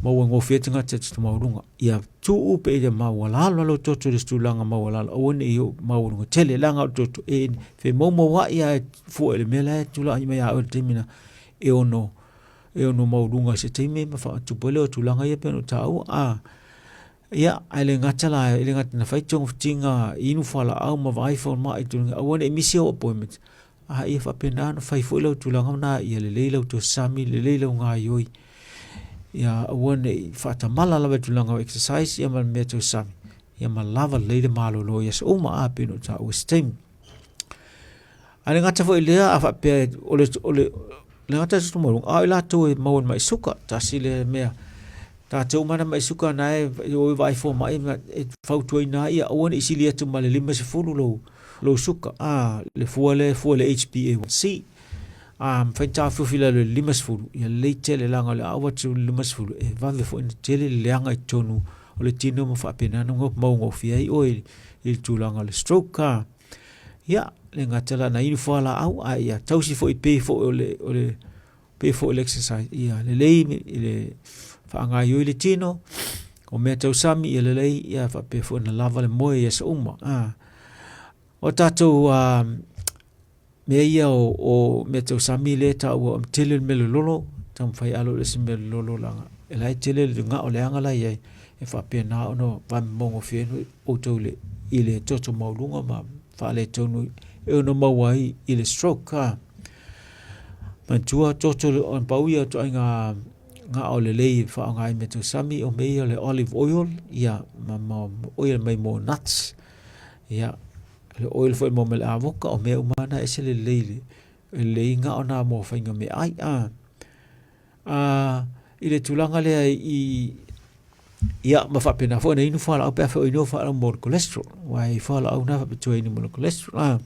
maua gofie ai tagata i le toto maualuga. Ia tuu pea ia maualalo lou toto i le tulaga maualalo, aua ne i maualuga tele, leaga o le toto e femoumouai lava e fua i le mea la e tulai mai ia oe i le taimi lena, e ono maualuga i se taimi ma faatupu ai lea o tulaga ia pei ona ou taua. Ia, ae le gata la, e le gata ina fai togafitiga inu fualaau ma vaai fomai i tulaga, aua ne i misi ou appointment, a ia faapena ona fai foi lau tulaga lena ia lelei lau tausami, lelei lau gaoioi, ia aua ne i faatamala lava i tulaga o exercise ia ma le mea tausami, ia ma lava lelei le malolo i aso uma, a pei ona ou taua i se taimi. Ae le gata foi i lea, a faapea o le, o le, le gata i le toto maualuga, a o i latou e maua i le mai suka, tasi lea mea, tatou uma lava na mai suka na e o e vaai fomai e fautuaina ai ia aua ne i sili atu ma le 50 lou suka, le fua lea e fua i le HbA1c. A mafai ona taofiofi i lalo i le 50, ia lelei tele leaga o le a ova atu i le 50 e vave foi ona tele le leaga i totonu o le tino ma faapena ona maugofie ai oe i le tulaga o le stroke. Ia, le gata la na inu fualaau, a ia tausi foi pei foi o le, o le, pei foi o le exercise, ia lelei i le faagaoioi le tino, o mea tausami ia lelei, ia faapea foi ona lava le moe i aso uma. O tatou Mea ia o, o mea tausami lea e taua o tele le mea lololo, taumafai alo i le isi mea lololo leaga e la e tele le gao leaga la e i ai, e faapena ona vamemogofie ai outou i le, i le toto maualuga ma faaletonu e ono maua ai i le stroke. A. Manatua toto ona pau ia o ituaiga gao lelei e faaaoga ai i mea tausami, o mea ia o le olive oil, ia ma, ma oil mai mo nuts, ia O le oil foi mo mele avoka, o mea uma na ese le lelei le lelei gao na mo faiga meaai. A, a i le tulaga lea i ia ma faapena foi ona inu fualaau pe a fai o inu fualaau mo le cholesterol. Aua e i ai fualaau na faapitoa e inu mo le cholesterol. A,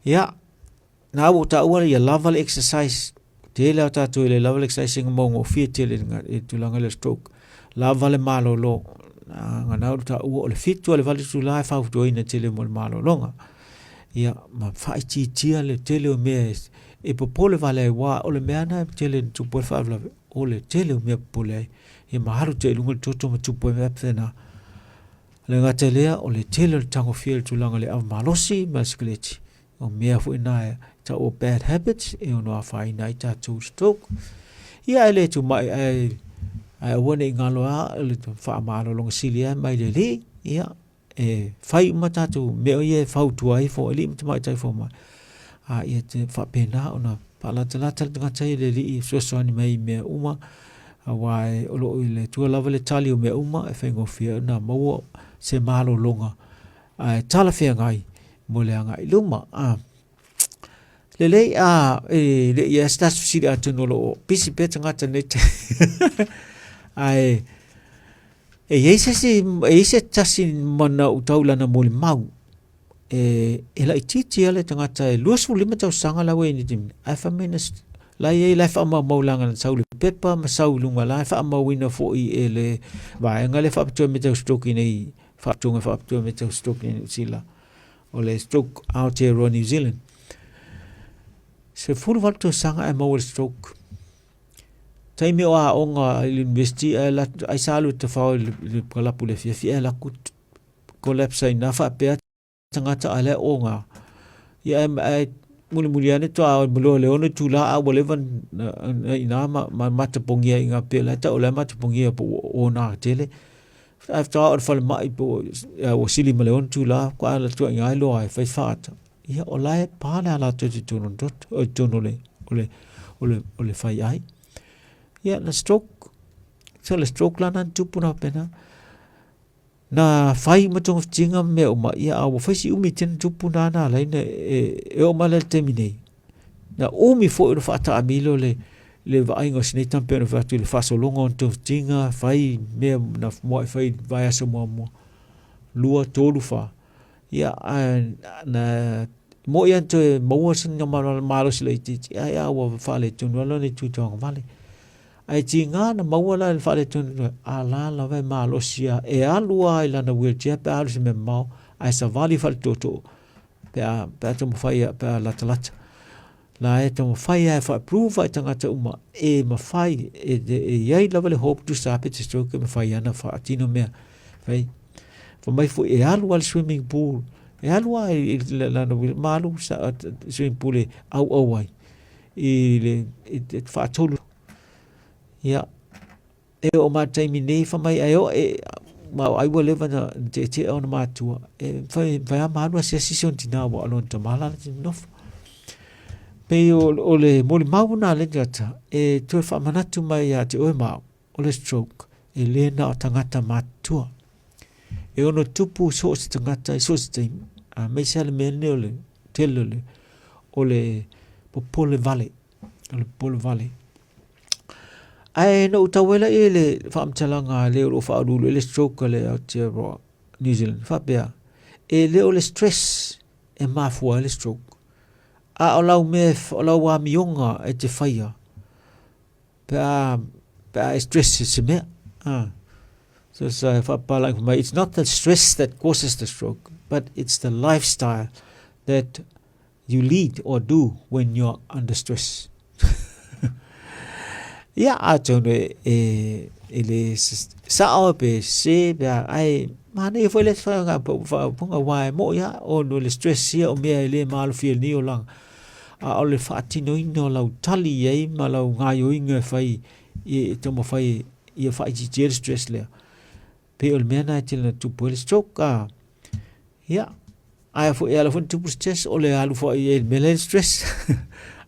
ia, Na ua taua ia lava le exercise. Tele a tatou e le lava le exercise e maugofie tele i le tulaga lea o le stroke. Lava le malolo. Na na ua taua o le 7 a le 8 itula e fautuaina tele mo le malologa. Ia ma faaitiitia le tele o mea e popole vale ai aua o le mea na e tele na tupu ai le faalavelave o le tele o mea popole ai. Ia ma alu tele i luga le toto ma tupu ai mea faapena. E le gata i lea o le tele o le tagofia i le tulaga o le ava malosi ma le sikaleti. O mea foi na e tau o bad habits e ono afaina ai tatou stroke. Ia ae le tumai ae ae aua ne i galo a le faamalologa sili lava mai le Alii, ia e fai uma tatou mea ia e fautua ai fo alii ma tamaitai fomai. A ia te faapena ona faalatalata le tagata i le Alii e fesoasoani mai i mea uma, aua e o lo o i le Atua lava le tali o mea uma e faigofie ona maua se malologa ae talafeagai mo le agai i luma. A, lelei, a, e le i ai se tasi fesili atonu o lo o pisi pea tagata nei taimi. Ae e i ai se isi, e i ai se tasi manaʻu tau i lana molimau, e, e laitiiti lava le tagata e 25 tausaga la ua i ai nei taimi, ae fai mai na, la e i ai la e faamaumau leaga na sau i le pepa ma sau i luga la e faamauina foi e le vaega lea faapitoa i mea tau stroke i inei Faatuga faapitoa mea tau stroke i Niu Sila, o le Stroke Aotearoa New Zealand. 18 tausaga ae maua le stroke. Taimi o aoga i le university ae alu atu, ai sa alu e tafao i le kalapu i le afiafi ae alu atu collapse ai ina faapea tagata a lea oga. Ia ae, ae mulimuli ane toa loa le 6 itula a ua leva na ina ma, ma matapogia i ngā pea la e tau o la e matapogia po ua ona tele. Ae faatoa oo i le falemai po ua sili ma le 6 itula faatoa alu atu ai i ina e iloa ai e fai faata. Ia o la e pa le ala atu i totonu o le toto, i totonu o le, o le, o le, o le faiai. Ia na stroke, so le stroke la na tupu na faapena. Na fai uma togafitiga ma mea uma, ia a ua fai si umi tele tupu na na ala ai ona e, e oo mai la i le taimi nei, na umi foi ona faataamilo le, le vaaiga o si nei tama pei ona fai atu i le faasologa o ona togafitiga, fai mea na muai fai i le vaiaso muamua, 2, 3, 4, ia ae na mo'i lava na toe maua sina malosi laitiiti, ae a ua faaletonu lava lona itu tauagavale. Ae tiga na maua la i le faaletonu, a la lava e malosi lava, e alu lava i lana wheelchair pe a alu i se mea mamao, ae savali faaletootoo pe a, pe a taumafai pe a latalata. La e taumafai lava e faa-prove i tagata uma, e mafai, e, e, e i ai lava le hope tusa lava pe te stroke e mafai lava ona faatino mea. Fai, fai mai foi e alu lava i le swimming pool, e alu lava i lana wheel, ma alu swimming pool e auau ai i le i te faatolu. Ia, e oo mai le taimi nei fai mai ae oo e ma ai ua leva ona tietie ona matua e fai fai lava ma alu asiasi si ona tina ua o lona tama la na nofo. Pei o, o le molimau lena a le tagata e toe faamanatu mai ia te oe ma au, o le stroke e le na o tagata matutua. E ono tupu so o se tagata i so o se taimi, aemaise lava le mea lenei o le tele o le, o le popole vale, o le popole vale. Ae na ou tau ai lea i le faamatalaga a le o lo o faauluulu i le stroke a le Aotearoa New Zealand, faapea, e le o le stress e mafua ai le stroke, a o lau mea, o lau amioga e te faia pe a, pe a e stress i se mea. Ah. So, so faapapalagi mai, it's not the stress that causes the stroke, but it's the lifestyle that you lead or do when you're under stress. Ia, atonu e, e, e le sao pe se pe a, ai, Manaia foi le faaupuga aua e mo'i lava ona o le stress ia o mea e le malofia i lenei olaga, a o le faatinoina o lau tali i ai ma lau gaoioiga e fai e taumafai ia faaitiitia le stress lea. Pei o le mea lena e tele ina tupu ai le stroke. A, ia, ae foi e ala foi ona tupu le stress o le alu foi i ai i le mea lea le stress.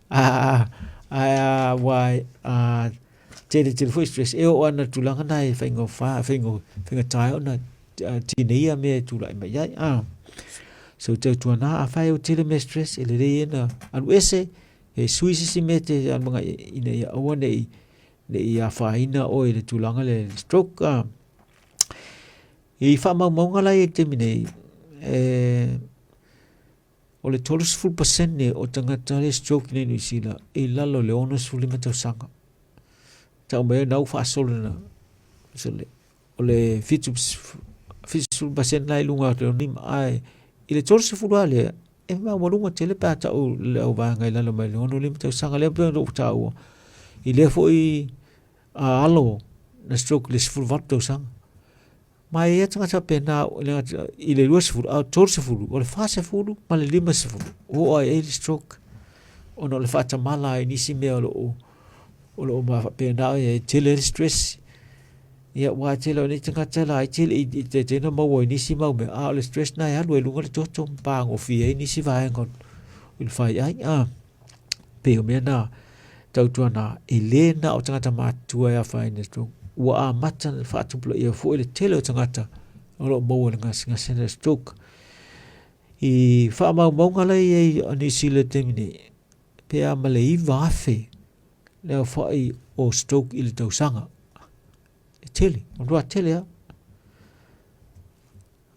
A, ae aua a tele tele foi stress e oo ana tulaga na e faigofā faigata ai ona tineia mea e tulai mai ai. A, so tautuana afai ua tele mea stress e lelei ai ona alu ese e sui se isi mea e te alu agai ai ina ia aua ne i ne i afaina oe i le tulaga lea i le stroke. A, i faamaumauga la ia i le taimi nei, e, o le 30% o tagata le stroke nei Niu Sila i lalo i le 65 tausaga. Tau mai ai na ua faasolo na o le 70% la i luga atu o le 65 ae i le 30 lava lea e maualuga tele pe a tau le auvaega i lalo mai le 65 tausaga lea pei ona ou taua i lea foi alo na stroke i le 18 tausaga. Ma e i ai tagata faapena i le 20, a o le 30, o le 40 ma le 50, ua oo ai i ai le stroke ona o le faatamala ai i nisi mea o lo o o lo o faapena e tele ai le stress. Ia, aua e tele o nei tagata laiti e le i taitai ona maua i nisi mau mea, a o le stress lena e alu ai i luga le toto ma pagofie ai nisi vaega o le faiai. A, pei o mea na tautuana e le na o tagata matutua e afaina i stroke. Ua amata ona faatupulaia foi le tele o tagata o lo o maua i le gasegase lea o le stroke. I faamaumauga la e i ai a Niu Sila i le taimi nei, pe a ma le 9,000 le aofai o stroke i le tausaga. E tele, o matua tele lava.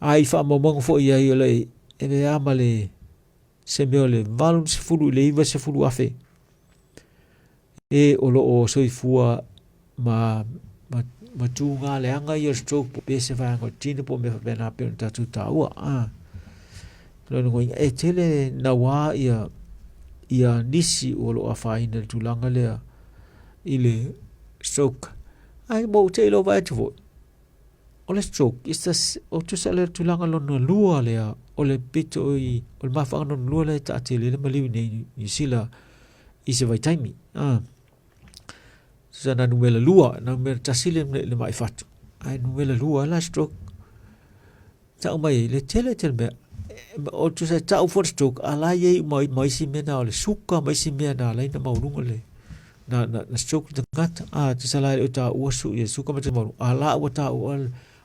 A i faamaumauga foi i ai o le e pe a ma le se mea o le 80 i le 90 afe e o lo o soifua ma, ma, ma tū leaga ia o le stroke po o se vaega o le tino po o mea faapena pei ona tatou taua. Ah. Lona uiga, e tele nauā ia, ia nisi o lo o afaina i le tulaga lea i le stroke. Ae ua ou te iloa vaai atu foi, o le stroke, is the, o tusa lea tulaga lona lua lea, o le pito i, o le mafuaaga lona lua lea e taatele ai le maliu i nei Niu Sila i se vaitaimi. Ah. Tusa na numera lua, na numera tasi le, le mai fatu. Ae numera lua la stroke. Tau mai ai, le tele tele mea. O tusa e tau foi le stroke, a la i ai uma ma isi mea na o le suka ma isi mea na ala ai ona maualuga le na, na, na stroke le tagata. A, tusa la e le o taua su, ia suka ma te maualuga. A la ua taua,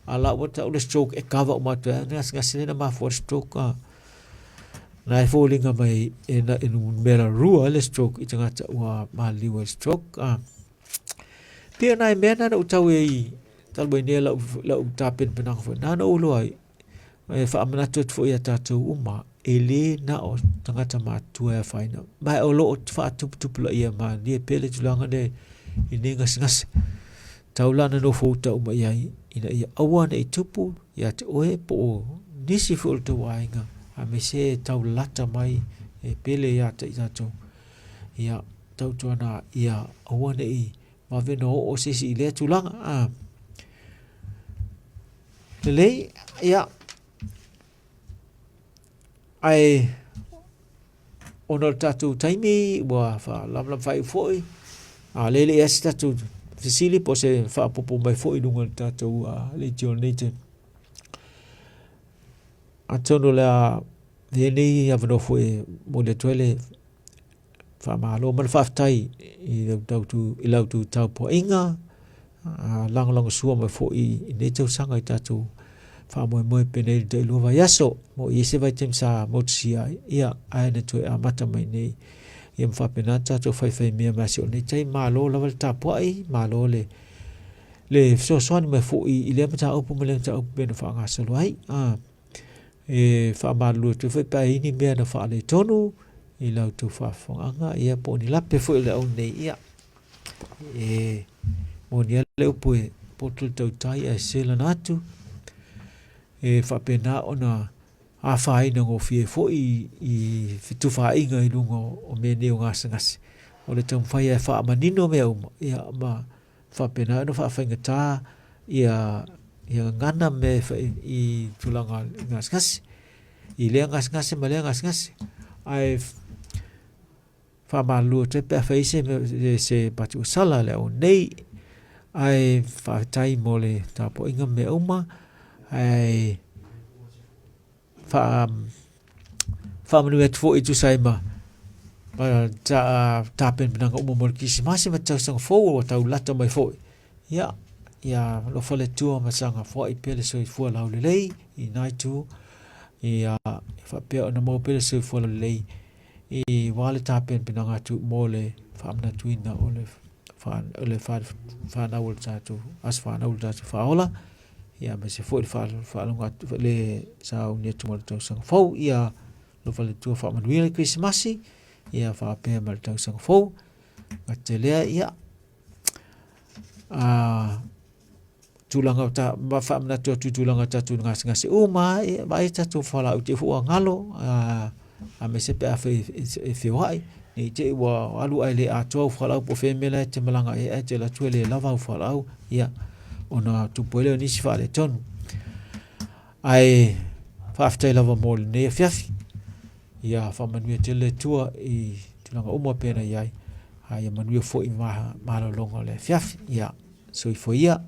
a la ua tau le stroke e cover uma atu ai, gasegase lea na mafua le stroke. A, na e foliga mai e, na, e numera rua le stroke i tagata ua maliliu ai le stroke. A, pei o nai mea na na ou tau ai Talu ai nei lau, lau tapenapenaga foi, na ona ou iloa ai, e faamanatu atu foi ia tātou uma, e lē na o tagata matutua e afaina, ma o lo o faatuputupulaia malie pea le tulaga lea i nei gasegase. Tau la na nofo uta uma i ai, ina ia aua ne i tupu ia te oe po o nisi foi o le tou aiga, aemaise e taulalata mai e pele ia te i tatou. Ia, tautuana ia aua ne i Vave ona oo se isi i lea tulaga. Ah. Lelei, ia. Ae, ona o le tatou taimi, ua faalamalama faaiu foi, a lea e le i ai se tatou fesili po o se faaopoopo mai foi i luga o le tatou uh, leitio lenei taimi. Atonu o le a lenei avanoa foi e momoli atu ai le Faamalo ma le faafetai i la outou tapuaiga, lagolagosua mai foi i lenei tausaga i tatou faamoemoe penei i le tailua vaiaso. Mo i ai se vaitaimi sa motusia ai, ia, ae na toe amata mai nei. Ia ma faapena tatou faifaimea mai si o nei taimi. Malo lava le tapuai, malo le le fesoasoani mai foi i lea mataupu ma lea mataupu pei ona faagasolo ai. Ah. E faamalulu atu ai foi pe a i ai ni mea na faaletonu i la outou faafofogaaga, ia po o ni lape foi o le au nei, ia e moni lava le upu e poto le tautai ae sese lana atu, e faapena ona afaina gofie foi i fetufaaiga i luga o mea nei o gasegase. O le taumafai lava e faamanino mea uma, ia ma faapena ona faafaigata ia Ia gagana mea e fai i tulaga i gasegase, i lea gasegase ma lea gasegase. Ae faamalulu atu ai pe afai se se patuusala le au nei. Ae faafetai mo le tapuaiga ma mea uma. Ae faa faamanuia atu foi e tusa ai ma ma tapenapenaga uma mo le Kerisimasi ma le tausaga fou ua tau lata mai foi. Ia, ia alofa le Atua ma saga foai pea le soifua laulelei i na itu, ia faapea ona maua pea le soifua laulelei i wā le tapenapenaga atu mo le faamanatuina o le o le whanau o le tātou, aso whanau o le tātou whaola, ia aemaise foi le faalogo atu le sauni atu mo le tausaga fou ia alofa le Atua faamanuia le Kerisimasi ia faapea ma le tausaga fou gata lea ia a tulaga ta ma faamanatu atu i tulaga tatou gasegase uma e vaai tatou fualaau te ua galo a aemaise pe afai e feoai ne i te i ua alu ae le atoa au fualaau po o fea mea la e te malaga ai ae te alu atu e le lava au fualaau, ia, ona tupu ai lea o nisi faaletonu. Ae faafetai lava mo lenei afiafi. Ia faamanuia tele le Atua i tulaga uma pei ona i ai, a ia manuia foi malologa o le afiafi. Ia, soifua ia.